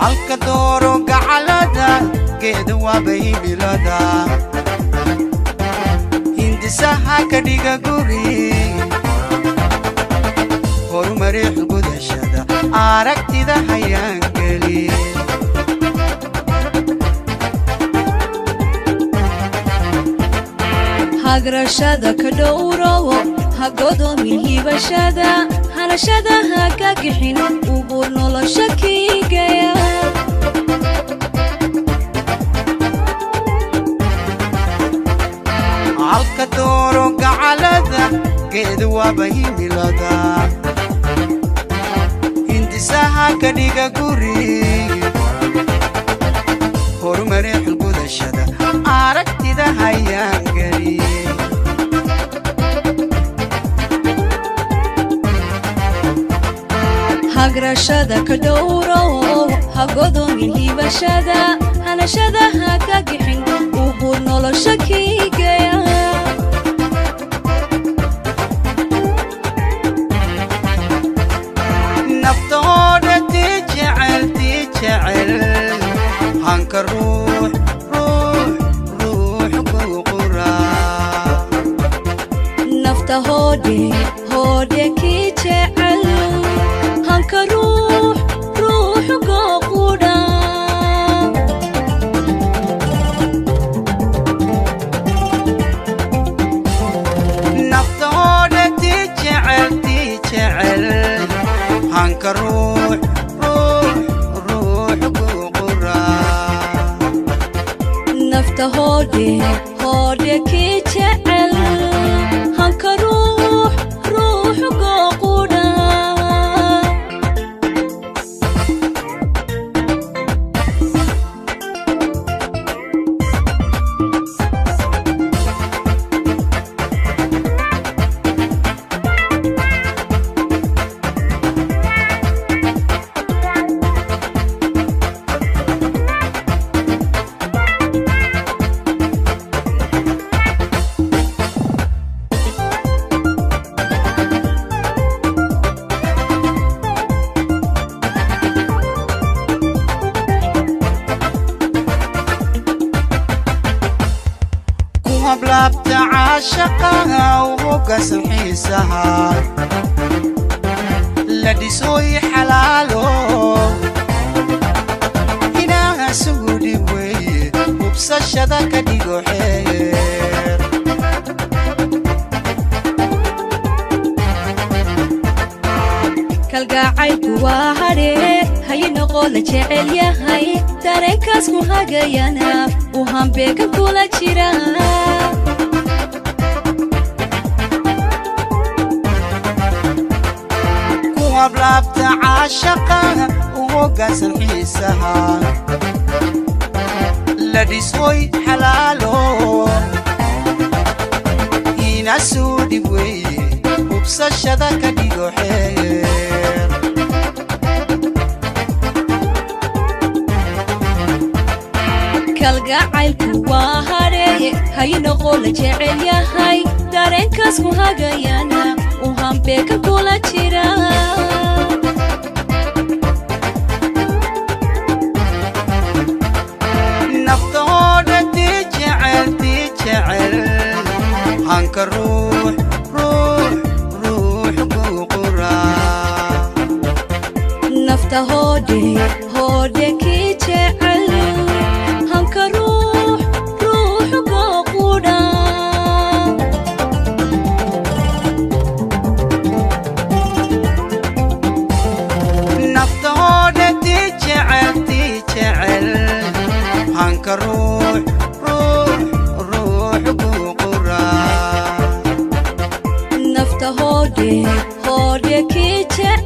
Halka dooro gacalada geeda waabay bilada hindisaha ka dhiga guri horumari xulgudashada aragtida hayaan geli. Hagrashada ka dhowrowo, ha godoomin hibashada, hanashada ha ka gixin ubuur nolosha kiigaya. Halka dooro gacalada geeda waabay milada hindisaha ka dhiga guri horumari xulgudashada aragtida hayaan geli. Hagrashada ka dhowrowo, ha godoomin hibashada, hanashada ha ka gixin ubuur nolosha kiigaya. Naftooda tii jecel, tii jecel hanka ruux ruux ruux kuu quraa. Nafta hoodhe hoodhe kii jecel hanka ruux ruux gooqudha. Naftooda tii jecel, tii jecel hanka ruux ruux ruux kuu quraa. Nafta hoodhe hoodhe kii jecel hanka ruux ruux gooqudha. Ku hablaabta caashaqaha u hoggaansan xiisaha la dhisooy xalaalo inaaha sugu dhib weeye hubsashada ka dhigo xeer. Kalgacaylku waa hadhee hayi noqo la jecel yahay dareenkaas ku hagayana u hambeegan kula jira. Ku hablaabta caashaqaha u hoggaansan xiisaha la dhisooy xalaalo inasuu dhib weeye hubsashada ka dhigo xeer. Kalgacaylku waa hadheeye hayi noqo la jecel yahay dareenkaas ku hagayana u hambeegan kula jira. Naftooda tii jecel, tii jecel hanka ruux ruux ruux kuu quraa. Nafta hoodhe hoodhe kii jecel hanka ruux ruux gooqudha. Naftooda tii jecel, tii jecel hanka ruux ruux ruux kuu quraa. Nafta hoodhe hoodhe. Hanbeekii jecel.